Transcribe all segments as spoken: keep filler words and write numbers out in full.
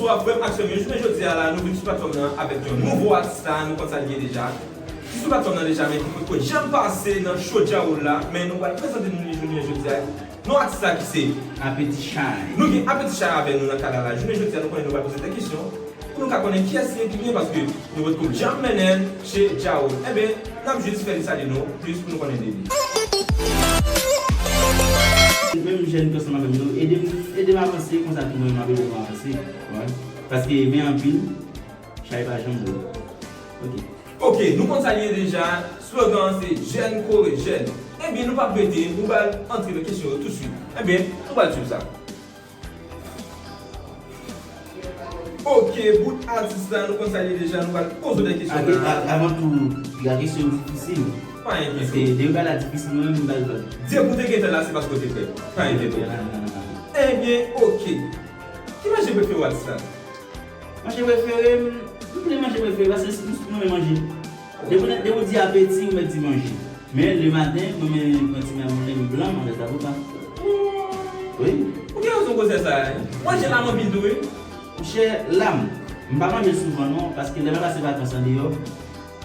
Bon, frè m ak sè m yo, jounen jodi a la, nou vin sou platfòm nan avèk yon nouvo atis la, nou konn sa l ye deja. Ki sou platfòm nan deja, men ki potko janm pase nan show Djawòl la, men nou pral prezante nou li jounen jodi a. Non atis la ki se Apeti Chay. Nou gen Apeti Chay avèk nou nan kay la la. Jounen jodi a, nou konnen nou pral poze de kesyon pou nou ka konnen kiyès li ye ki byen, paske nou potko janm mennen l che Djawòl. Enben, n ap jis fè li salye nou plis pou nou konnen de li. Menm jèn ki ansanm avè m yo, ede m, ede m avanse, konsa tou mwen menm m ap ede nou avanse. Wè. Paske men anpil, chay pa janm dwòl. Ok. Ok, nou konn sa l ye deja. Slogan an se jèn kore jèn. Ebyen, nou p ap rete, nou pral antre nan kesyon yo tousuit. Ebyen, nou pral swiv sa. Ok, bout atis la, nou konn sa l ye deja, nou pral poze w de kesyon la. Avan tou, piga kesyon yo difisil. Pa enkyete w. Paske depi bagay la difisil, mwen menm m bay vag. Depi w te gentan la, se paske w te prè. Pa enkyete w. Ebyen, ok. Ki manje prefere w atis la? Manje prefere m, m plen manje prefere, paske m, m renmen manje. Depi w, depi w di apeti, ou mèt di manje. Men lematen, mwen menm pran ti mamoulen blan m avèk avoka. Wi. Ou gen rezon gwosè sa a, wi. Manje la m anpil tou, wi. Monchè, la m, m pa manje l souvan non, paske lè mwen pase vakans andeyò,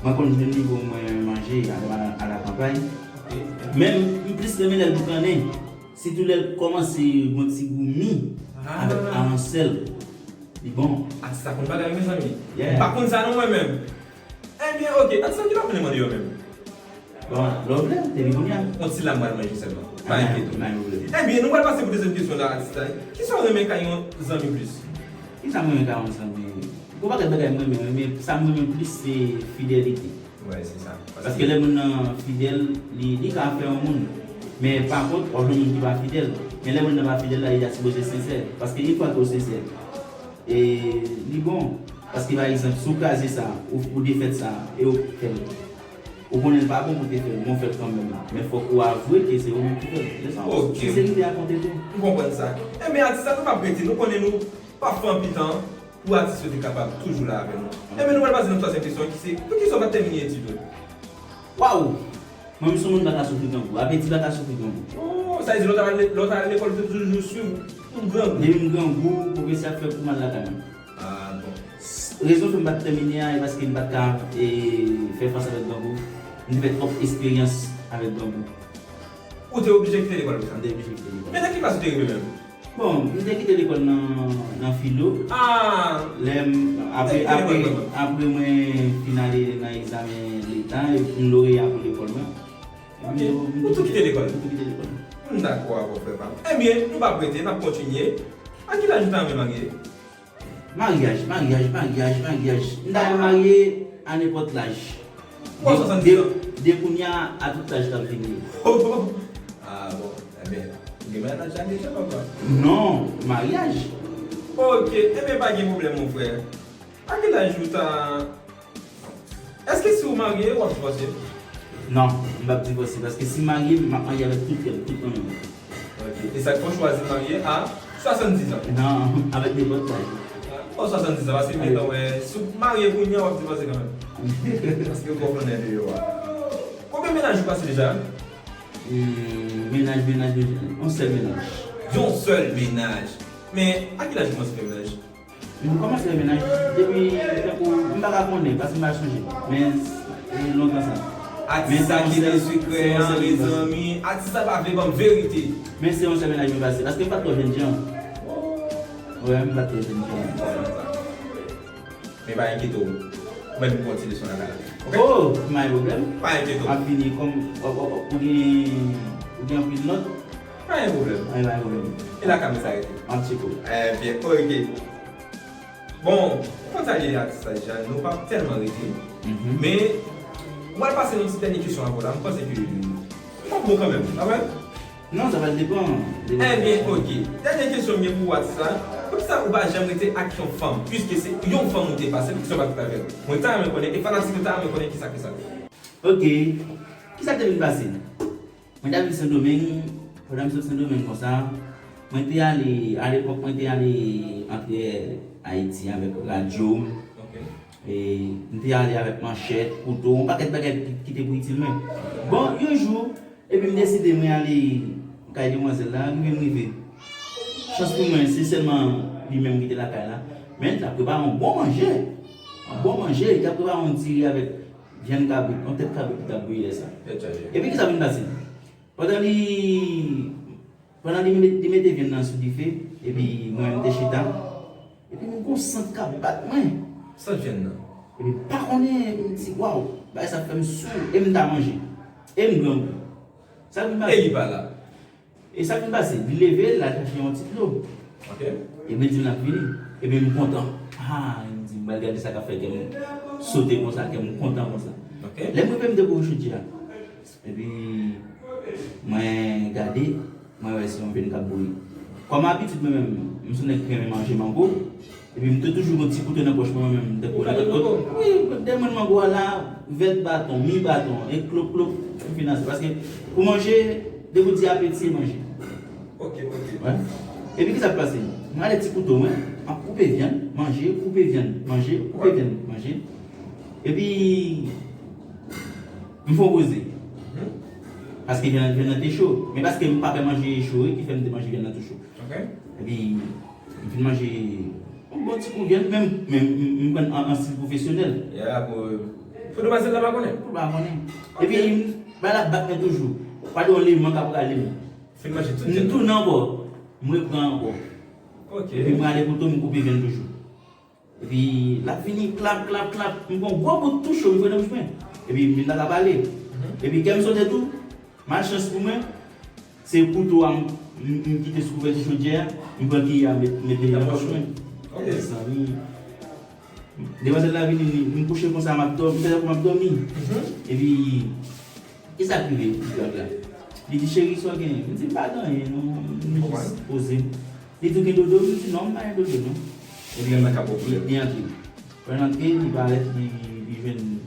mwen konn jwenn nivo mwen manje, alè m al, al akanpay. Ok. Men m, m plis renmen lè l boukannen. Sitou lè l kòmanse gon ti gou mi avèk aransèl. Li bon. Atis la konn bagay, mezanmi. Yeah. M pa konn sa non mwen menm. Ebyen, ok. Atis la, ki lòt moun mande yo menm? Bon, lè w vle, te vin kounye a. Yon ti lam m pral manje sèlman. Pa enkyete w. Ebyen, nou pral pase pou dezyèm kesyon la, atis la. Kisa w renmen kay yon zanmi plis? Kisa m renmen kay yon zanmi? Gon pakèt bagay m renmen, men sa m renmen plis, se fidelite. Wè, se sa. Paske lè moun nan fidèl, li, li ka fè yon moun. Men pa kont, w ap jwenn moun ki pa fidèl. Men lè moun nan pa fidèl la, li ta sipoze sensè. Paske yon fwa ke w sensè, e li bon. Paske pa egzanp, si w kraze sa, ou, ou defèt sa, e w fè l. Ou konnen l pa bon pou w te fè l, men w fè l kanmenm. Men fòk ou avwe ke se ou menm ki fè l. Se sa, ok. Senserite a konte tou. M konprann sa. Ebyen, atis la, nou p ap rete, nou konnen nou p ap fè anpil tan pou atis yo te kapab toujou la avè nou. Ebyen, nou pral pase nan twazyèm kesyon ki se, poukisa w pa t tèmine etid ou? Waw! Mwen, m se yon moun pa ka soufri grangou. Apeti pa ka soufri grangou. Oh, sa vle di lè w t al, lè w t al lekòl, ou te toujou swiv ou grangou? Depi m grangou, pwofesè ap fè kou m al lakay mwen. Ah, bon. Rezon fè m pa t tèmine a, e paske m pa t ka, e, fè fas avèk grangou. M te fè twòp esperyans avèk grangou. Ou te oblije kite lekòl pou sa? M te oblije kite lekòl. Men nan ki klas ou te rive menm? Bon, m te kite lekòl nan, nan filo. Ah! Lè m, apre, apre, apre mwen fin ale nan egzamen leta, epi m loreya pou lekòl mwen. Ok. Ou tou kite lekòl? M tou kite lekòl. M dakò avè w, frè pa m. Ebyen, nou p ap rete, n ap kontinye. A ki laj ou ta renmen marye? Maryaj, maryaj, maryaj, maryaj. M ta renmen marye a nenpòt laj. Ou gen swasanndis an? De, de kounye a, a tout laj k ap vini yo. Ah, bon. Ebyen, ou gen mennaj la deja, papa? Non, maryaj. Ok, ebyen, pa gen pwoblèm, mon frè. A ki laj ou ta Èske si w marye, w ap divòse? Non, m p ap divòse, paske si m marye, m ap marye avèk tout kè m, tout nanm mwen. Ok. E sa k fè w chwazi marye a swasanndis an? Non, avèk nenpòt laj. Bon, swasanndis an, paske m gentan wè, si w marye kounye a, w ap divòse kanmenm. Paske w twò konnen deyò a. Konbyen mennaj ou pase deja? Hmm, mennaj, mennaj, mennaj, yon sèl mennaj. Yon sèl mennaj. Men, a ki laj ou kòmanse fè mennaj? M kòmanse fè mennaj depi, tankou, m pa ka konnen, paske m pa sonje. Men, e, lontan sa. Atis sa kite sekrè an, mezanmi. Atis sa pa vle ban m verite. Men se yon sèl mennaj mwen pase, paske m pa t twò jènjan. Wè, m pa t twò jènjan. Men pa enkyete w. Ou mèt pou yon ti leson lakay la. Ok? Oh, pa gen pwoblèm. Pa enkyete w. M ap vini kòm, w, w, w, ou gen, ou gen anpil nòt. Pa gen pwoblèm. Pa gen pwoblèm. E la ka mwen sa rete. M ap tcheke w. Ebyen, ok. Bon, nou konn sa l ye atis la deja, nou p ap tèlman rete. Mhm. Men, m pral pase nan ti dènye kesyon avè w la, m panse ke li p ap bon kanmenm, pa vre? Non, sa pral depann. Ebyen, ok. Dènye kesyon m gen pou ou, atis la. Poukisa ou pa janm rete ak yon fanm? Piske se yon fanm ou te pase, poukisa ou pa t pral fè l? Mwen ta renmen konnen, e fanatik yo ta renmen konnen kisa k fè sa. Ok. Kisa k te vin pase? Mwen t ap viv Sendomeng, pandan m sot Sendomeng konsa, mwen te ale, alepòk mwen te ale antre Ayiti avèk radyo m. Ok. E, m te ale avèk manchèt, kouto, yon pakèt bagay ki, ki te pou itil mwen. Bon, yon jou, epi m deside mwen ale kay demwazèl la, rive m rive. Chans pou mwen, se sèlman li menm ki te lakay la. Men l t ap prepare yon bon manje. Yon bon manje, li t ap prepare yon diri avèk vyann kabrit, yon tèt kabrit li t ap bouyi lè sa. Tèt chaje. Epi kisa vin pase? Pandan li, pandan li met-, li mete vyann nan sou dife, epi mwen menm te chita, epi m gon sant k ap bat mwen. Sant vyann nan? Epi m pa konnen, epi m di, waw, bagay sa fè m sou, e m ta manje. E m grangou. Sa vin pase? E li pa la. E sa vin pase? Li leve, l al chache yon ti dlo. Ok. Epi l di m l ap vini. Epi m kontan. Ah, m di, m pral gade sa k ap fè kè m sote konsa, kè m kontan konsa. Ok. Lè m rive, m dekouvri chodyè a. Epi mwen gade, mwen wè se yon vyann k ap bouyi. Kòm abitid mwen menm, m se yon nèg ki renmen manje mango. Epi m te toujou gon ti kouto nan pòch mwen menm, m te kou nan lòt kot. Wi, dèyè mwen mango a la, vèt baton, mi baton, e klop klop, m fin ase. Paske pou manje, depi w di apeti, e manje. Ok, ok. Wè. Epi kisa k pase? Mwen ale ti kouto mwen, m ap koupe vyann, manje, koupe vyann, manje, koupe vyann, manje. Epi m fè yon poze. Paske vyann, vyann nan te cho. Men paske m pa pè manje cho, wi, ki fè m te manje vyann nan tou cho. Ok. Epi m fin manje yon bon ti kou vyann, men, men m, m pran an, an stil pwofesyonèl. Ya, pou, pou demwazèl la pa konnen. Pou l pa konnen. Ok. Epi bagay la bat mwen toujou. Pa gen yon eleman k ap rale m. Fin manje tout vyann nan. M tounen ankò. M repran ankò. Ok. Epi mwen ale kouto, m koupe vyann toujou. Epi l ap vini klap, klap, klap. M pran gwo bout tou cho, m voye nan bouch mwen. Epi m vin pa ka pale. Mhm. Epi kè m sote tou. Malchans pou mwen, se kouto a m, m, m kite sou kouvèti chodyè a, m pran kiyè a, met, mete nan pòch mwen. Ok. Mezanmi. Demwazèl la vini, m kouche konsa, m ap dòmi, m fè tankou m ap dòmi. Mhm. Epi, kisa k rive ti granm la? Li di, cheri, sa w genyen? M di, m pa gen anyen, non, m jis poze m. Li di, w gen dodo? M di, non, m pa gen dodo, non. Epi, li, li antre. Lè l antre, li parèt, li, li jwenn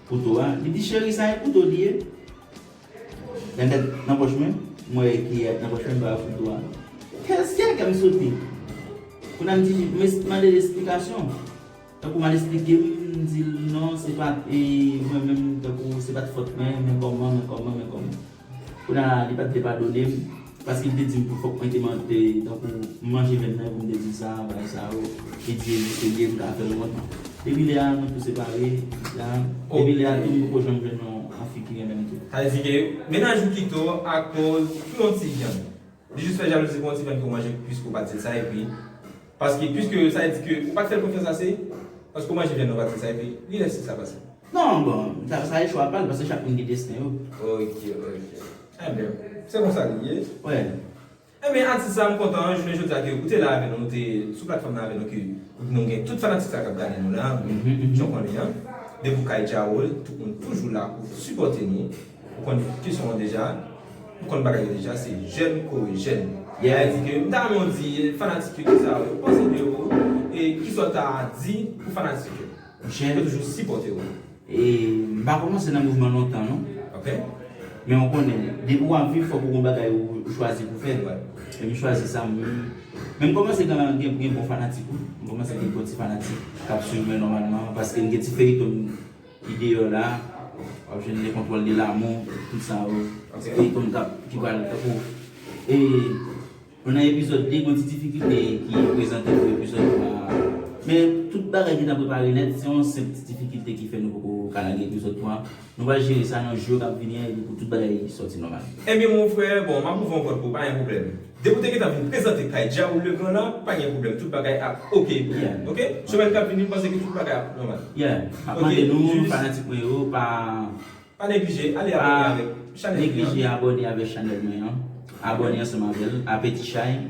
kouto a. Li di, cheri, sa e kouto li ye? Lè m gade nan pòch mwen, m wè kiyè nan pòch mwen, m pa wè kouto a. Kè, kè m sote. Kounye a m di, m es-, mande l esplikasyon. Tankou m al esplike m, m di l non, se pa t, e, mwen menm, tankou se pa t fòt mwen, men kòman, men kòman, men kòman. Kounye a, li pa t vle padone m, paske li te di m pou fòk mwen te mande, tankou m manje vyann nan, pou m te di sa, bagay sa yo. Li di, e, li serye, m ka fè l wont. Depi lè a, nou tou separe, la. Depi lè a, tou, m poko janm jwenn yon, yon fi ki renmen m tou. Sa vle di ke mennaj ou kite w akoz pou yon ti vyann. Li jis fè jalouzi pou yon ti vyann ke w manje, piske w pa t di l sa, epi, paske, piske sa vle di ke ou pa t fè l konfyans ase, paske w manje vyann nan, w pa t di l sa, epi li lèse sa pase. Non, bon, sa, sa e chwa pa l, paske chak moun gen desten yo. Ok, ok. Enben, se konsa li ye. Wè. Enben, atis sa, m kontan, jounen jodi a, ke ou te la avè nou, ou te sou platfòm nan avè nou, ke nou gen tout fanatik sa k ap gade nou la, jan w konnen an. Depi w kay Djawòl, tout moun toujou la pou sipòte nou. Ou konn kesyon an deja, ou konn bagay yo deja, se jèn kore jèn. Yeah. Sa vle di ke m ta renmen w di fanatik yo kisa yo panse de ou, e kisa w ta di pou fanatik yo. Jèn. Yo toujou sipòte w. E m pa kòmanse nan mouvman lontan, non. Ok. Men w konnen, depi w ap viv, fòk ou gon bagay ou chwazi pou fè. Wè. E m chwazi sa, m, men m kòmanse gen, gen, gen bon fanatik, wi. M kòmanse gen bon ti fanatik k ap swiv mwen nòmalman, paske m gen ti feyiton ki deyò la, w ap jwenn Le Contrôle de l'amour, tout sa yo. Ok. Ti feyiton k ap, ki pral tankou, e, nou nan epizòd de, gon ti difikilte ki prezante pou epizòd twa a. Men tout bagay gentan prepare nèt, se yon senp ti difikilte ki fè nou poko ka lage epizòd twa a. Nou pral jere sa nan jou k ap vini an, epi pou tout bagay sòti nòmal. Ebyen, mon frè, bon, m ap ouvri yon pòt pou ou, pa gen pwoblèm. Depi w te gentan vin prezante kay Djawòl Legrand la, pa gen pwoblèm, tout bagay ap oke pou ou. Yeah. Ok? Semèn k ap vini, m panse ke tout bagay ap nòmal. Yeah. M ap mande nou, fanatik mwen yo, pa, pa neglije, ale abòne avèk chanèl mwen an. Pa neglije abòne avèk chanèl mwen an. Abòne ansanm avè l, Apeti Chay.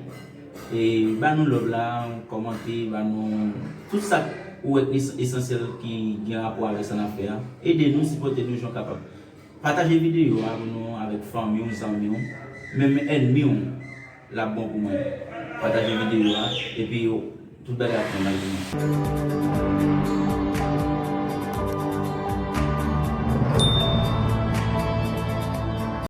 E ba nou love la, kòmante, ba nou tout sa ou wè k es-, esansyèl ki gen rapò avèk sa n ap fè a. Ede nou, sipòte nou jan w kapab. Pataje videyo a pou nou avèk fanmi w, zanmi w, menm ènmi w, l ap bon pou mwen. Pataje videyo a, epi tout bagay ap nòmal pou nou.